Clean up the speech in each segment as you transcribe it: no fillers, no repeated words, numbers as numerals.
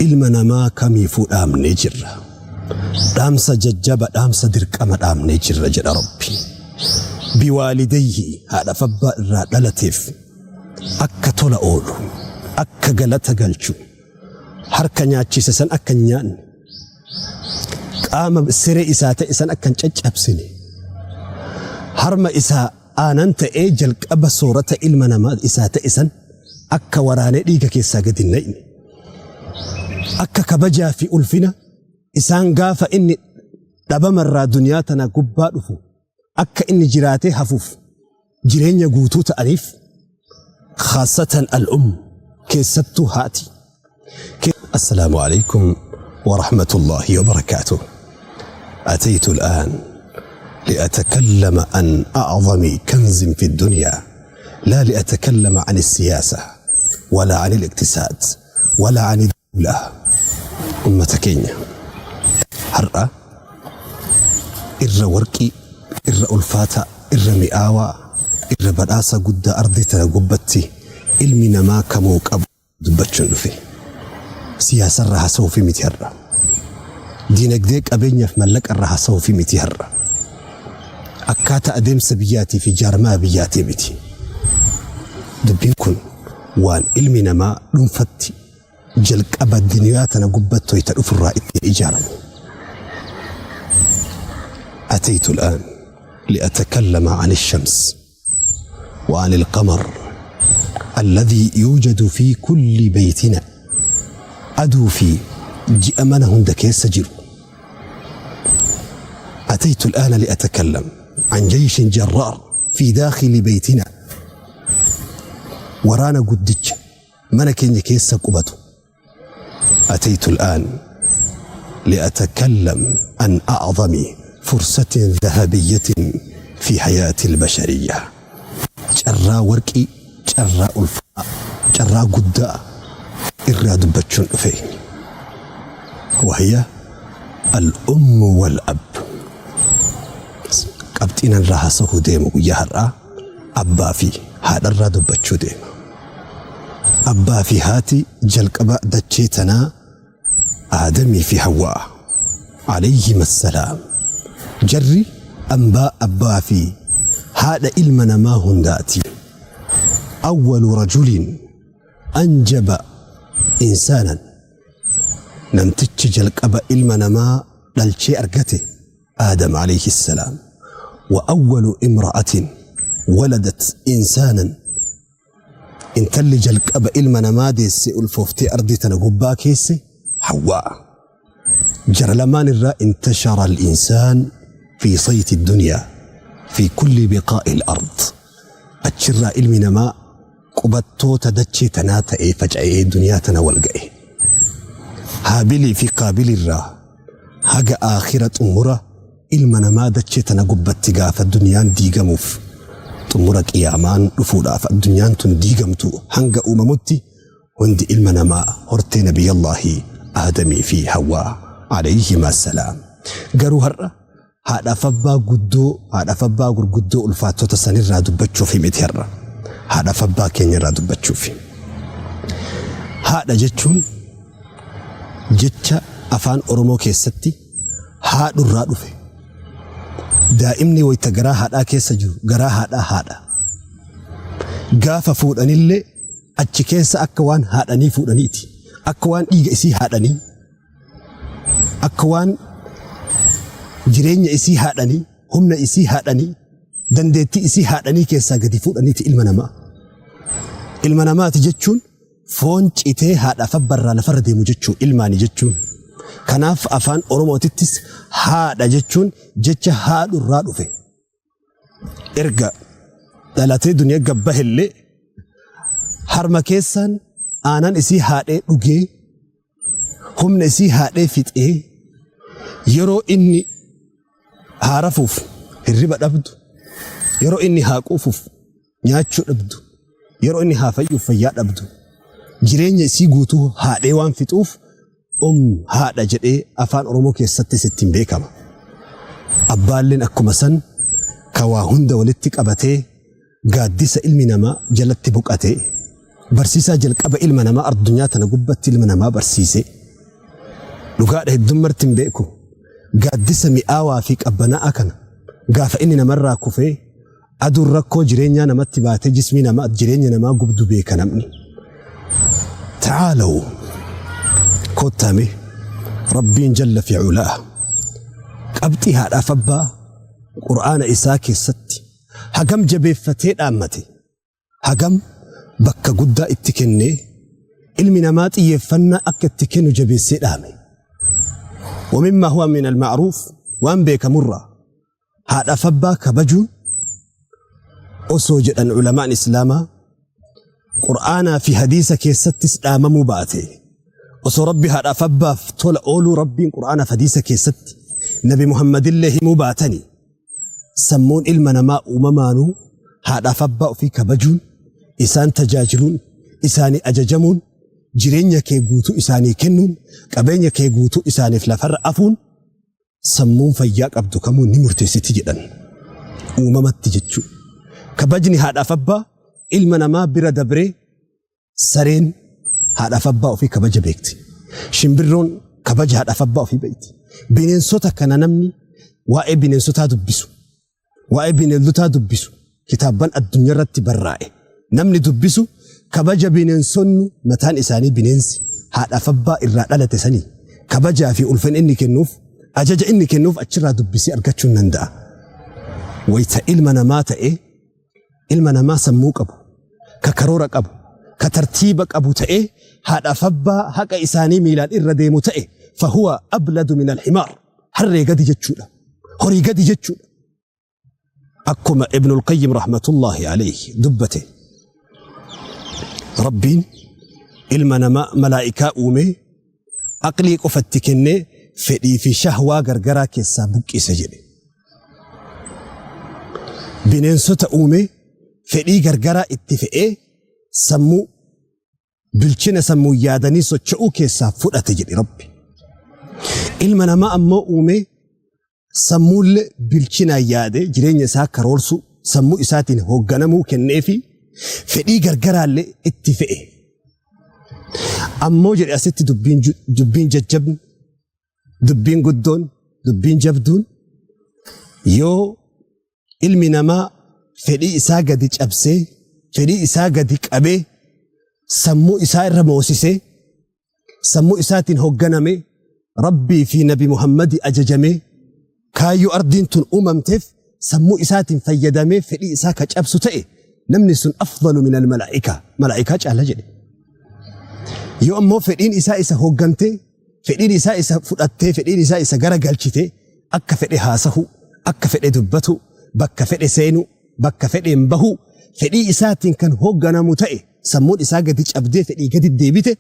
Ilma namaa kamiifuu dhaamnee jirra. Dhaamsa jajjaba dhaamsa dirqama dhaamnee jirra jedha Rabbi. Biwaalidayhi haadhaaf abbaa irraa dhalateef akka tola oolu, akka galata galchu, harka nyaachise san akka hin nyaanne, qaama siree isaa ta'e san akka hin caccabsine, harma isaa aanan ta'ee jalqaba soorata ilma namaa isaa ta'e san akka waraanee dhiiga keessaa gadi hin naqne, akka kabajaa fi ulfina isaan gaafa inni dhabamarraa duniyaa tana gubbaa dhufu akka inni jiraatee hafuuf jireenya guutuu ta'aniif khaasatan al-umm keessattuu haati. السلام عليكم ورحمة الله وبركاته. أتيت الآن لأتكلم عن أعظم كنز في الدنيا، لا لأتكلم عن السياسة ولا عن الاقتصاد ولا عن الدولة. Ummata keenya har'a irra warqii, irra ulfaataa, irra mi'aawaa, irra badhaasa guddaa ardii tana gubbatti ilmi namaa kamuu qabu dubbachuun dhufe. Siyaasarra haasa'uufi miti har'a. Diinagdee qabeenyaaf mallaqarra haasa'uufi miti har'a. Akkaataa adeemsa biyyaatii fi jaarmaa biyyaatii miti. Dubbiin kun waan ilmi namaa dhuunfatti jalqaba duniyaa tana gubbatti wayita dhufurraa ittiin ijaaramu. أتيت الآن لأتكلم عن الشمس وعن القمر الذي يوجد في كل بيتنا aduu fi ji'a mana hunda keessa jiru. أتيت الآن لأتكلم عن جيش جرار في داخل بيتنا waraana guddicha mana keenya keessa qubatu. أتيت الآن لأتكلم عن أعظم فرصة ذهبية في حياة البشرية. Carraa warqii, carraa ulfaa, carraa guddaa irraa dubbachuun dhufe. وهي الأم والأب. Qabxiin irraa haasa'uu deemu guyyaa har'aa abbaa fi haadharraa dubbachuu deema. Abbaa fi haati jalqaba dachee tanaa Aadamii fi Hawwaa عليهما السلام. Jarri ambaa abbaa fi haadha ilma namaa hundaati. أول رجل أنجب إنسانا namtichi jalqaba ilma namaa dhalchee argate Aadam عليه السلام. وأول امرأة ولدت إنسانا intalli jalqaba ilma namaa deesse ulfooftee ardii tana gubbaa keesse Hawwaa. Jara lamaan irraa انتشر الإنسان في صيت الدنيا في كل بقاع الأرض. Achirraa ilmi namaa qubattoota dachee tanaa ta'ee faca'ee duniyaa tana wal ga'e. Haabilii fi Qaabilirraa haga aakhira xumura ilma namaa dachee tana gubbatti gaafa duniyaan diigamuuf xumura qiyaamaan dhufuudhaaf addunyaan tun diigamtu hanga uumamutti hundi ilma namaa hortee Nabiyyallaahi Aadamii fi Hawwaa عليهما السلام. Garuu har'a haadhaaf abbaa guddoo haadhaaf abbaa gurguddoo ulfaattota sanirraa dubbachuuf miti har'a. Haadhaaf abbaa keenyarraa dubbachuuf. Haadha jechuun jecha afaan Oromoo keessatti haadhurraa dhufe. Daa'imni wayita garaa haadhaa keessa jiru garaa haadhaa haadha. Gaafa fuudhanillee achi keessa akka waan haadhanii fuudhaniiti. Akka waan dhiiga isii haadhanii, akka waan jireenya isii haadhanii, humna isii haadhanii, dandeettii isii haadhanii keessaa gadi fuudhaniiti ilma namaa. Ilma namaati jechuun foon citee haadhaaf abbarraa lafarra deemu jechuu ilmaani jechuun. Kanaaf afaan Oromootittis haadha jechuun jecha haadhurraa dhufe. Erga dhalatee duniyaa gabbahellee harma keessaan aanan isii haadhee dhugee humna isii haadhee fixee yeroo inni haa rafuuf hirriba dhabdu, yeroo inni haa quufuuf nyaachuu dhabdu, yeroo inni haa fayyuuf fayyaa dhabdu, jireenya isii guutuu haadhee waan fixuuf haadha jedhee afaan Oromoo keessattis ittiin beekama. Abbaalleen akkuma san ka waa hunda walitti qabatee gaaddisa ilmi namaa jalatti boqatee barsiisaa jalqaba ilma namaa addunyaa tana gubbatti ilma namaa barsiise. Dhugaadha hedduun marti hin beeku. Gaaddisa mi'aawaa fi qabbanaa'aa kana gaafa inni namarraa kufee aduun rakkoo jireenyaa namatti baatee jismii namaa jireenya namaa gubdu beeka namni. Ta'aalaw kottaame Rabbiin jalla fi culaa qabxii haadhaaf abbaa Qur'aana isaa keessatti hagam jabeeffatee dhaammate, hagam bakka guddaa itti kennee ilmi namaa xiyyeeffannaa akka itti kennu jabeessee dhaame. ومما هو من المعروف waan beekamurraa haadhaaf abbaa kabajuun osoo jedhan ulamaan islaamaa Qur'aanaa fi hadiisa keessattis dhaamamuu baate, osoo Rabbi haadhaaf abbaaf tola ooluu Rabbiin Qur'aanaaf hadiisa keessatti Nabi Muhammadillee himuu baatanii, sammuun ilma namaa uumamaanuu haadhaaf abbaa ofii kabajuun, isaan tajaajiluun, isaanii ajajamuun, jireenya kee guutuu isaanii kennuun, qabeenya kee guutuu isaaniif lafarra afuun sammuun fayyaa qabdu kamuu ni murteessiti jedhan. Uumamatti jechuu. Kabajni haadhaaf abbaa ilma namaa bira dabree sareen haadhaaf abbaa ofii kabaja beekti. Shimbirroon kabaja haadhaaf abbaa ofii beekti. Bineensota kana namni waa'ee bineensotaa dubbisu, waa'ee bineeldotaa dubbisu, kitaabban addunyaa irratti barraa'e namni dubbisu kabaja bineensonni mataan isaanii bineensi haadhaaf abbaa irraa dhalate sanii kabajaa fi ulfina inni kennuuf, ajaja inni kennuuf achirraa dubbisee argachuu hin danda'a. Wayita ilma namaa ta'ee ilma namaa sammuu qabu, ka karoora qabu, ka tartiiba qabu ta'ee haadhaaf abbaa haqa isaanii miilaan irra deemu ta'e, fahuwa abladu min alhimaar, harree gadi jechuudha, horii gadi jechuudha. Akkuma Ibnul Qayyim rahmatullahi alayhi dubbate, Rabbiin ilma namaa malaa'ikaa uumee aqlii qofatti kennee fedhii fi shahwaa gargaraa keessaa buqqise jedhe. Bineensota uumee fedhii gargaraa itti fe'ee sammuu bilchina sammuu yaadanii socho'uu keessaa fudhate jedhe Rabbi. Ilma namaa ammoo uumee sammuullee bilchinaan yaadee jireenya isaa karoorsuu, sammuu isaatiin hoogganamuu kenneefi fedhii gargaraallee itti fe'e. Ammoo jedhe asitti dubbiin jajjabni, dubbiin guddoon, dubbiin jabduun, yoo ilmi namaa fedhii isaa gadi cabsee, fedhii isaa gadi qabee, sammuu isaa irra moosisee, sammuu isaatiin hoogganame, Rabbii fi Nabi Muhammadi ajajamee, kaayyoo ardiin tun uumamteef sammuu isaatiin fayyadamee fedhii isaa ka cabsu ta'e, namni sun afdalu min almalaa'ikaa, malaa'ikaa caala jedhe. Yoo ammoo fedhiin isaa isa hooggantee, fedhiin isaa isa fudhattee, fedhiin isaa isa gara galchitee, akka fedhe haasahu, akka fedhe dubbatu, bakka fedhe seenu, bakka fedheen bahu, fedhii isaatiin kan hoogganamu ta'e, sammuun isaa gadi cabdee fedhii gadi deebite,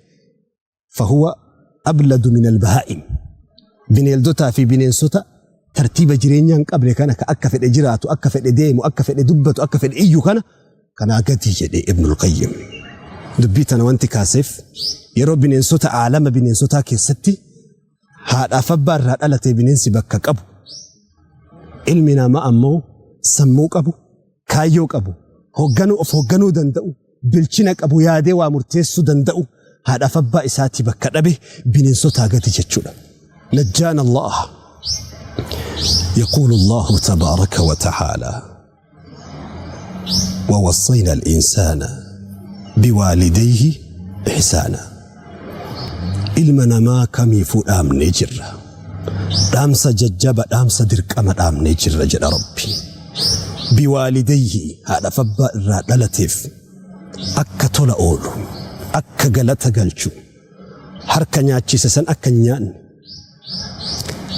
fahuwa abladu min albahaa'im, bineeldotaa fi bineensota tartiiba jireenyaa hin qabne kana, ka akka fedhe jiraatu, akka fedhe deemu, akka fedhe dubbatu, akka fedhe iyyu kana kanaa gadi jedhe Ibnul Qayyim. Dubbii tana wanti kaaseef, yeroo bineensota aalama bineensotaa keessatti haadhaaf abbaa irraa dhalatee bineensi bakka qabu, ilmi namaa ammoo sammuu qabu, kaayyoo qabu, hoogganuu of hoogganuu danda'u, bilchina qabu, yaadee waa murteessuu danda'u, haadhaaf abbaa isaatii bakka dhabe bineensotaa gadi jechuudha. نجانا الله. يقول الله تبارك وتعالى: ووصينا الإنسان بوالديه إحسانا. Ilma namaa kamiifuu dhaamnee jirra. Dhaamsa jajjaba, dhaamsa dirqama dhaamnee jirra jedha Rabbi. بوالديه, haadhaaf abbaa irraa dhalateef akka tola oolu, akka galata galchu, harka nyaachise san akka hin nyaanne,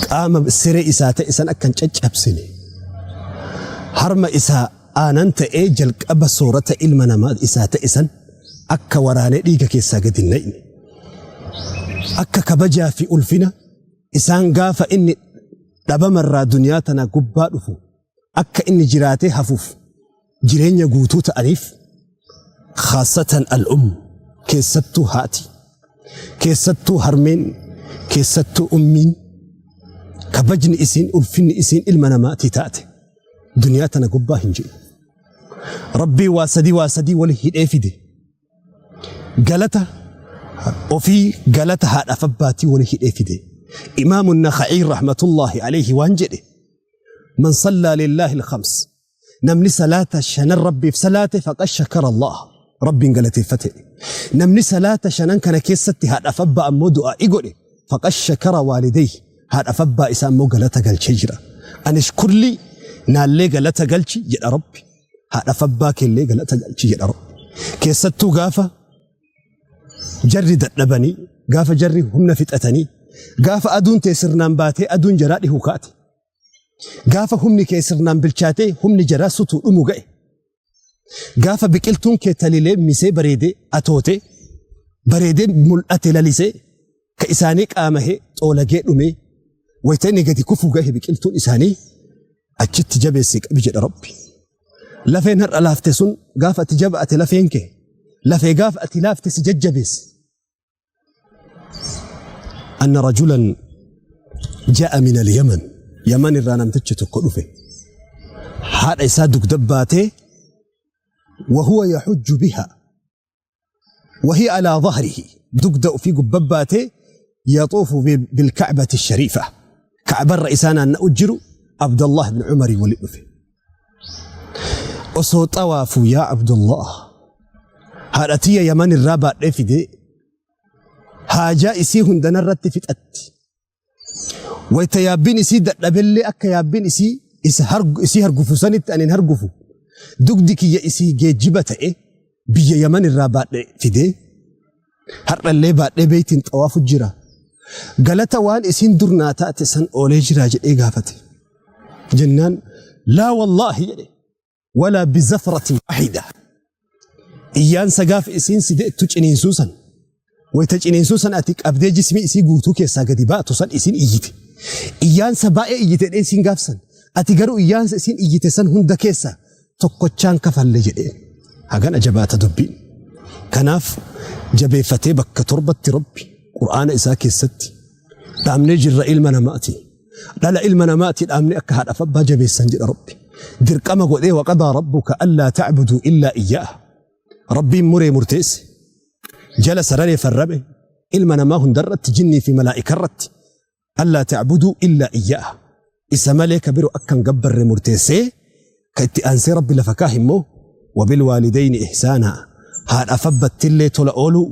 qaama siree isaa ta'e san akka hin caccabsine, harma isaa aanan ta'ee jalqaba soorata ilma namaa isaa ta'e san akka waraanee dhiiga keessaa gadi hin naqne, akka kabajaa fi ulfina isaan gaafa inni dhabamarraa duniyaa tana gubbaa dhufu akka inni jiraatee hafuuf jireenya guutuu ta'aniif, خاصة الأم, keessattuu haati, keessattuu harmeen, keessattuu ummiin, kabajni isiin, ulfinni isiin ilma namaatii taate duniyaa tana gubbaa hin jiru. Rabbii waa sadii wali hidhee fide. Galata ofii, galata haadhaaf abbaatii wali hidhee fide. Imaamu Nakhaciin rahmatullaahi alayhi waan jedhe, Man sallaa lillaahi al-khams, namni salaata shanan Rabbiif salaate faqad shakara Allah, Rabbiin galateeffate. Namni salaata shanan kana keessatti haadhaaf abbaa ammoo du'aa'ii godhe faqad shakara waalidayhi, haadhaaf abbaa isaa ammoo galata galchee jira. Anishkurlii naallee galata galchi jedha Rabbi. Haadhaaf abbaa keellee galata galchi jedha Rabbi. Keessattuu gaafa jarri dadhabanii, gaafa jarri humna fixatanii, gaafa aduun tee sirnaan baatee aduun jaraa dhihu kaate, gaafa humni kee sirnaan bilchaatee humni jaraa sutuu dhumu ga'e, gaafa biqiltuun kee talilee misee bareedee atootee bareedee mul'ate lalisee ka isaanii qaamahee xoolagee dhumee wayita inni gadi kufuu gahe biqiltuun isaanii achitti jabeessii qabi jedha Rabbi. Lafeen har'a laafte sun gaafa ati jabaate lafeen kee lafee gaafa ati laafte si jajjabeesse. Anna rajulan ja'a min al-Yaman Yaman irraa namtichi tokko dhufe haadha isaa dugda baatee wahuwa yaxujju biha وهي على ظهره dugda ofii gubbaa baatee يطوف بالكعبة الشريفة كعبة الرئيسان أن أجر عبد الله بن عمر ولي dhufe osoo xawaafu yaa Abdullah haadha tiyya Yaman irraa baadhee fidee haajaa isii hundanarratti fixatti wayta yaabbiin isii dadhabellee akka yaabbiin isii isa isii hargufu sanitti ani hin hargufu dugdi kiyya isii geejjiba ta'e biyya Yaman irraa baadhe fidee har'allee baadhee beeytiin xawaafu jira galata waan isiin dur naa taate san oolee jira jedhee gaafate jennaan laa wallaahi jedhe walaa bizafratin waahida iyyaansa gaafa isiin si deettu ciniinsuu san wayta ciniinsuu san ati qabdee jismii isii guutuu keessaa gadi baatu san isiin iyyite iyyaansa baay'ee iyyite dhee isiin gaafsan ati garuu iyyaansa isiin iyyite san hunda keessaa tokkochaan kafalle jedheen hagan ajabaata dubbiin kanaaf jabeeffatee bakka torbatti Rabbi qur'aana isaa keessatti dhaamnee jirra ilma namaati dhala ilma namaati dhaamnee akka haadhaaf abbaa jabeessan jedha Rabbi dirqama godhee waqadaa rabbuka allaa ta'buduu illaa iyyaah Rabbiin muree murteesse jala sararee farrame ilma namaa hundarratti jinnii fi malaa'ikarratti allaa ta'buduu illaa iyyaah isa malee ka biro akka hin gabbarre murteessee ka itti aansee Rabbi lafa kaah immoo wabilwaalidayni ihsaanaa haadhaaf abbattillee tola ooluu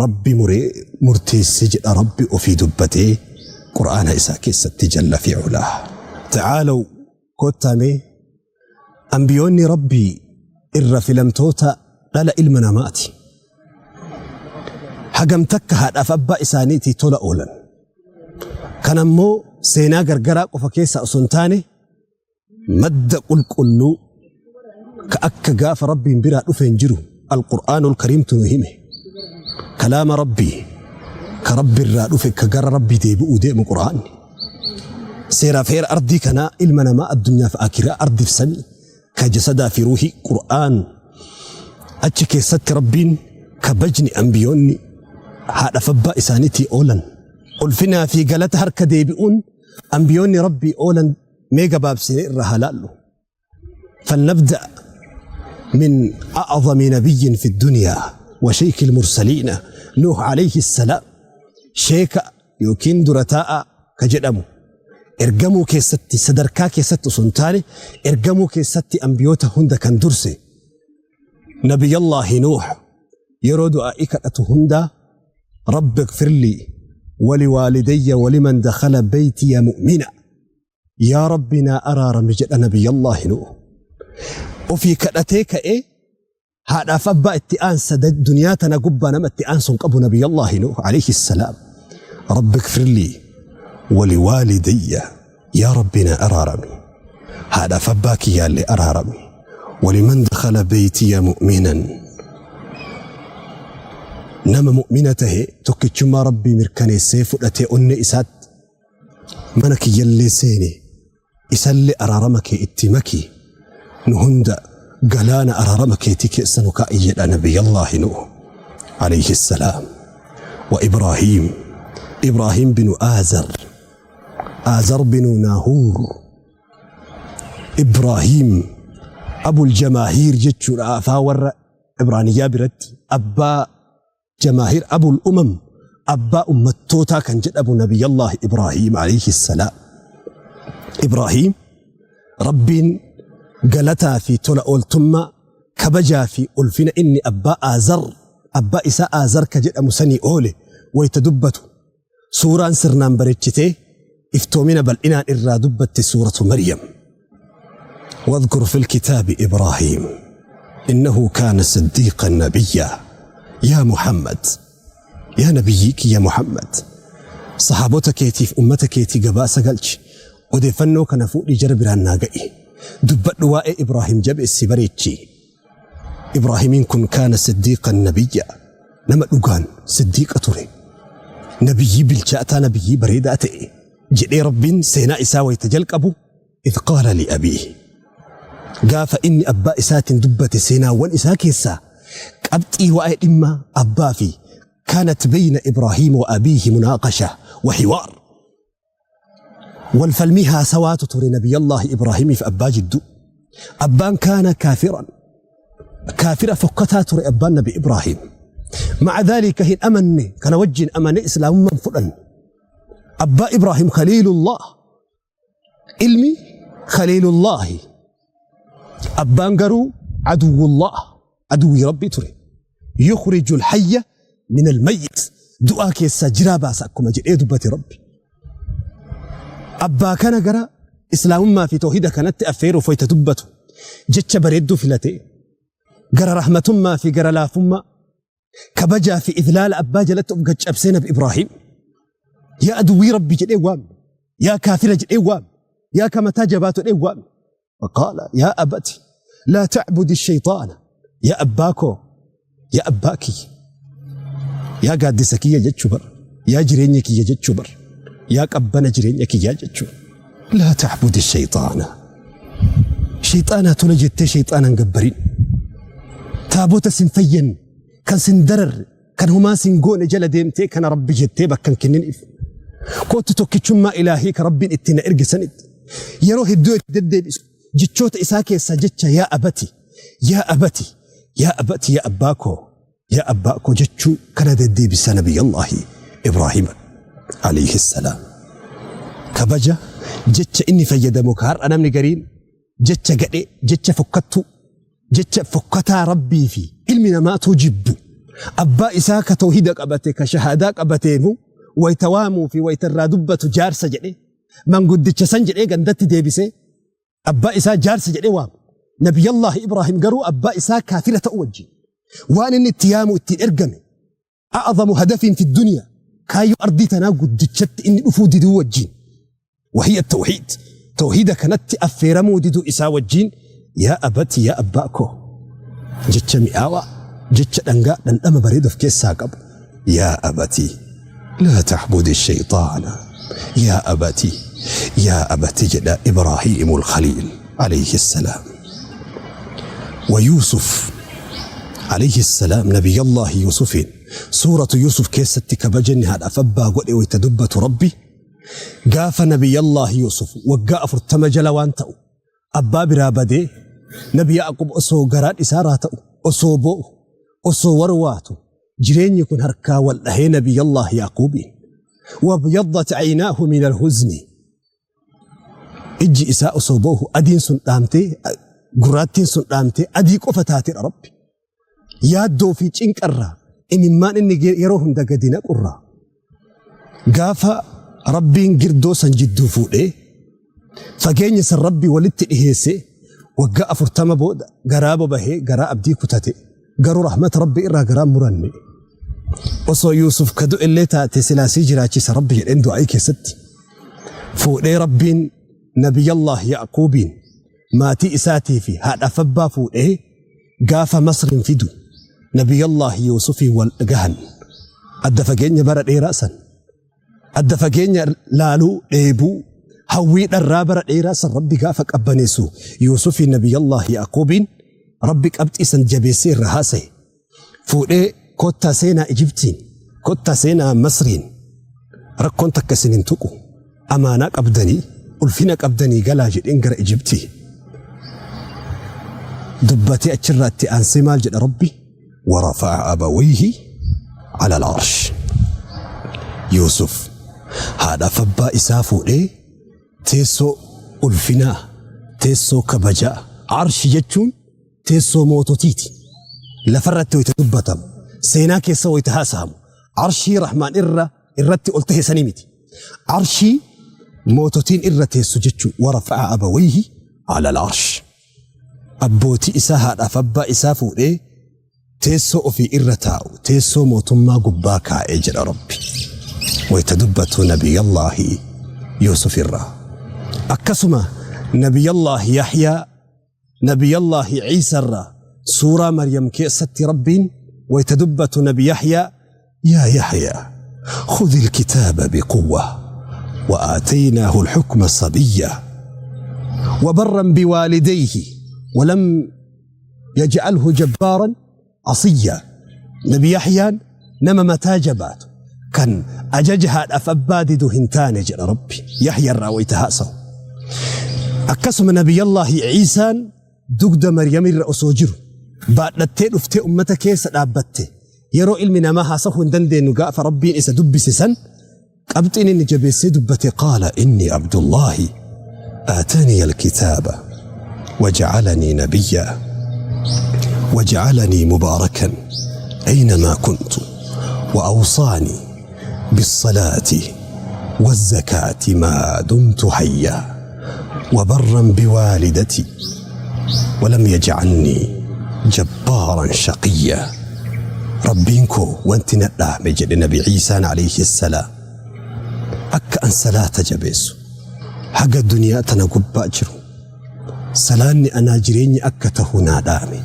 Rabbi muree murteesse jedha Rabbi ofii dubbatee Qur'aana isaa keessatti jalla fi culaa. Ta'aalaw kottaa mee ambiyoonni Rabbii irra filamtoota dhala ilma namaati. Hagam takka haadhaaf abbaa isaaniitii tola oolan. Kan ammoo seenaa gargaraa qofa keessaa osoo hin taane madda qulqulluu ka akka gaafa Rabbiin biraa dhufe hin jiru Alqur'aanul Kariimtu nu hime. Kalaama Rabbii ka Rabbi irraa dhufe ka gara Rabbii deebi'uu deemu Qur'aanni. Seeraaf heera ardii kanaa ilma namaa addunyaaf akiraa ardiif samii ka jasadaa fi ruuhii Qur'aan achi keessatti Rabbiin kabajni ambiyoonni haadhaaf abbaa isaaniitii oolan ulfinaa fi galata harka deebi'uun ambiyoonni Rabbii oolan mee gabaabsinee irraa haa laallu. فلنبدأ من أعظم نبي في الدنيا وشيخ المرسلين نوح عليه السلام sheeka yookiin dura taa'aa ka jedhamu ergamuu keessatti sadarkaa keessatti osoo hin taane ergamuu keessatti ambiyoota hunda kan durse nabiyallaahi Nuuh yeroo du'aa'ii kadhatu hundaa rabbi ighfirlii waliwaalidayya waliman dakhala beeytiya mu'mina yaa rabbi naa araarami jedha nabiyallaahi Nuuh ofii kadhatee ka'ee haadhaaf abbaa itti aansa duniyaa tana gubbaa nama itti aansu hin qabu nabiyallaahi Nuuh alayhi salaam rabbi ighfirlii waliwaalidayya yaa rabbi naa araarami haadhaaf abbaa kiyyaallee araarami waliman dakhala beeytiya mu'minan nama mu'mina tahe tokkichummaa rabbii mirkaneessee fudhatee onnee isaatti mana kiyyallee seene isallee araarama kee itti maki nu hunda galaana araarama keetii keessa nu kaa'i jedha nabiyallaahi Nuuh alayhi salaam. Wa Ibraahiim Ibraahiim binu Aazar Aazar binu Naahuur Ibraahiim abul jamaahiir jechuudha afaan warra Ibraaniyyaa biratti abbaa jamaahiir abul umam Abbaa ummattootaa kan jedhamu Nabiyyallaahi Ibraahiim alayhi salaam. Ibraahiim Rabbiin galataa fi tola ooltummaa, kabajaa fi ulfina inni abbaa Aazar, abbaa isaa Aazar ka jedhamu sanii oole wayta dubbatu suuraan sirnaan bareechitee iftoomina bal'inaan irraa dubbatte suuratu Maryam. واذكر في الكتاب إبراهيم إنه كان صديقا نبيا يا محمد yaa nabiyyii kiyya Muhammad sahaabota keetiif ummata keetii gabaasa galchi odeeffannoo kana fuudhii jara biraan naa ga'i dubbadhu waa'ee Ibraahim jabeessi bareechi Ibraahimiin kun kaana siddiiqan nabiyya nama dhugaan siddiiqa ture nabiyyii bilchaataa nabiyyii bareedaa ta'e jedhee Rabbiin seenaa isaa wayta jalqabu idh qaala li abiihi Gaafa inni abbaa isaatiin dubbate seenaawwan isaa keessaa qabxii waa'ee dhimma abbaa fi kaanat beyna Ibraahiim wa abiihi munaaqasha wa hiwaar. Wal falmii haasawaatu ture Nabiyyallaahi Ibraahiimiif abbaa jidduu. Abbaan kaana kaafiran. Kaafira fokkataa ture abbaan Nabi Ibraahiim. Ma'a dhaalika hin amanne kana wajjin amanee islaamummaan fudhanne. Abbaa Ibraahiim Khaliilullah. Ilmi Khaliilullaahi. Abbaan garuu aduwwullah, aduwwii Rabbii ture. Yukhrijul hayya minal mayyit. Du'aa keessaa jiraa baasa akkuma jedhee dubbate Rabbi. Abbaa kana gara Islaamummaa fi toohida kanatti affeeruuf wayta dubbatu jecha bareedduu filatee gara rahmatummaa fi gara laafummaa kabajaa fi idlaala abbaa jalatti of gaccabsee Nabi Ibraahim yaa aduwwii Rabbi jedhee waame, yaa kaafira jedhee waame, yaa ka mataa jabaatu jedhee waame. Faqaala yaa abati laa ta'budi shayxaana, yaa abbaa koo, yaa abbaa kiyya, yaa gaaddisa kiyya jechuu bar, yaa jireenya kiyya jechuu bar, yaa qabbana jireenya kiyyaa jechuu, laa ta'budi shayxaana, shayxaanaa tola jettee shayxaanaan gabbarin, taabota sin fayyanne kan sin dararre kan homaa sin goone jala deemtee kana rabbi jettee bakka hin kenniniif. Kootu tokkichummaa ilaahii ka rabbiin itti na erge sanitti yeroo hedduu itti deddeebisu jechoota isaa keessaa jecha yaa abati, yaa abati, yaa abati, yaa abbaa koo, yaa abbaa koo jechuu kana deddeebisa Nabiyyallaahi Ibraahim alayhi salaam. Kabaja jecha inni fayyadamu ka har'a namni gariin jecha gadhee, jecha fokkattuu, jecha fokkataa Rabbii fi ilmi namaatuu jibbu. Abbaa isaa ka tawhida qabate, ka shahaadaa qabateenu wayta waamuu fi wayta irraa dubbatu jaarsa jedhee, manguddicha san jedhee gandatti deebisee abbaa isaa jaarsa jedhee waama. Nabiyyallaahi Ibraahim garuu abbaa isaa kaafira ta'uu wajjin waan inni itti yaamu ittiin ergame a'azamu hadafin fi duniyaa kaayyoo ardii tanaa guddichatti inni dhufuu diduu wajjin wahiya tawhiid tawhiida kanatti affeeramuu diduu isaa wajjin yaa abati, yaa abbaa koo, jecha mi'aawaa, jecha dhangaa dhandhama bareedu of keessaa qabu, yaa abati laa ta'budi shayxaana, yaa abati, yaa abati jedha Ibraahiimul Khaliil alayhi salaam. Wa Yuusuf alayhi salaam Nabiyyallaahi Yuusufiin suuratu Yuusuf keessatti kabajanni haadhaaf abbaa godhe wayta dubbatu Rabbi gaafa Nabiyyallaahi Yuusuf waggaa 40 jala waan ta'u abbaa biraa badee Nabi Yaaqub osoo garaan isaa raata'u, osoo boo'u, osoo warwaatu jireenyi kun harkaa wal dhahee Nabiyyallaahi Yaaquubiin wabyaddat aynaahu min alhuzni ijji isaa osoo boohu adiin sun dhaamtee, gurraattiin sun dhaamtee adii qofa taatedha Rabbi. Yaaddoo fi cinqarraa imimmaan inni yeroo hunda gadi naqurraa gaafa Rabbiin girdoo san jidduu fuudhee fageenya san Rabbi walitti dhiheesse waggaa 40 booda garaa bobahee garaa abdii kutate garuu rahmata Rabbi irraa garaa muranne. Osoo Yuusuf ka du'ellee taate silaa sii jiraachisa Rabbi jedheen du'aa'ii keessatti fuudhee Rabbiin Nabiyallah Yaaquubiin maatii isaatii fi haadhaaf abbaa fuudhee gaafa Masriin fidu Nabiyallah Yuusufiin wal gahan. Adda fageenya bara dheeraa san, adda fageenya laaluu dheebuu hawwii dharraa bara dheeraa san Rabbi gaafa qabbaneessu Yuusufiin Nabiyallah Yaaquubiin Rabbi qabxii san jabeessee irra haasaye. Fuudhee kottaa seenaa Ijibtiin, kottaa seenaa Masriin, rakkoon takka isin hin tuqu, amaanaa qabdanii, ulfina qabdanii galaa jedheen gara Ijibtii. Dubbatee achirraa itti aansee maal jedha Rabbi? Warafa'a abawayhi ala al-arsh. Yuusuf haadhaaf abbaa isaa fuudhee teessoo ulfinaa, teessoo kabajaa, arshi jechuun teessoo moototiiti. Lafarratti wayita dubbatamu, seenaa keessa wayita haasahamu, arshii Rahmaan irra irratti ol tahe sanii miti. Arshii moototiin irra teessu jechuu warafa'a abawayhi ala al-arsh. Abbootii isaa haadhaaf abbaa isaa fuudhee teessoo ofii irra taa'u, teessoo mootummaa gubbaa kaa'ee jedha Rabbi. Wayita dubbatu Nabiyallaahi Yuusuf irraa. Akkasuma Nabiyallaahi Yahyaa, Nabiyallaahi Ciisa irraa suuraa Maryam keessatti Rabbiin wayita dubbatu Nabi Yahyaa, yaa Yahyaa khudhi alkitaaba biquwwa wa aataynaahu alhukma sabiyya wa barran biwaalidayhi wa lam yaj'alhu jabbaaran asiyya. Nabi Yahyaan nama mataa jabaatu kan ajaja haadhaaf abbaa didu hin taane jedha Rabbi Yahya irraa wayita haasawu. Akkasuma Nabiyallaahi Ciisaan dugda Maryam irra osoo jiru baadhattee dhuftee ummata keessa dhaabbatte yeroo ilmi namaa haasahuu hin dandeenyu gaafa Rabbiin isa dubbise san qabxiin inni jabeessee dubbate qaala inni Abdullaahi aatanii alkitaaba waja'alanii nabiyyaa waja'alanii mubaarakan aynamaa kuntu wa awsaanii bissalaati wazzakaati maa dumtu hayyaa wabarran biwaalidatii walam yaj'alnii jabbaaran shaqiyyaa. Rabbiin koo wanti na dhaame jedhe Nabi Ciisaan alayhi salaam akka an salaata jabeessu haga duniyaa tana gubbaa jiru salaanni anaa jireenya akka tahu naa dhaame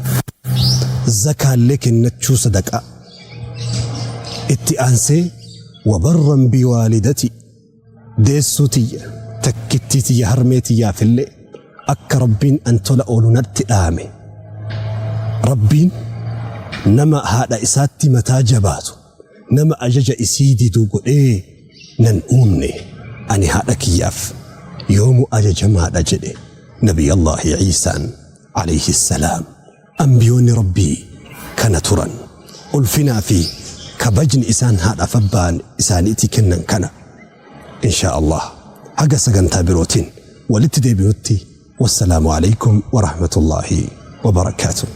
zakaallee kennachuu sadaqaa itti aansee wabarran biwaalidati deessuu tiyya takkittii tiyya harmee tiyyaafillee akka Rabbiin an tola oolu natti dhaame. Rabbiin nama haadha isaatti mataa jabaatu, nama ajaja isii didu godhee nan uumne. Ani haadha kiyyaaf yoomu ajajamaadha jedhe Nabiyallaahi Ciisaan alayhi salaam. Anbiyoonni Rabbii kana turan. Ulfinaa fi kabajni isaan haadhaaf abbaan isaaniitii kennan kana. Inshaa Allah haga sagantaa birootiin walitti deebinutti wassalaamu alaikum warahmatullaahi wabarakaatuh.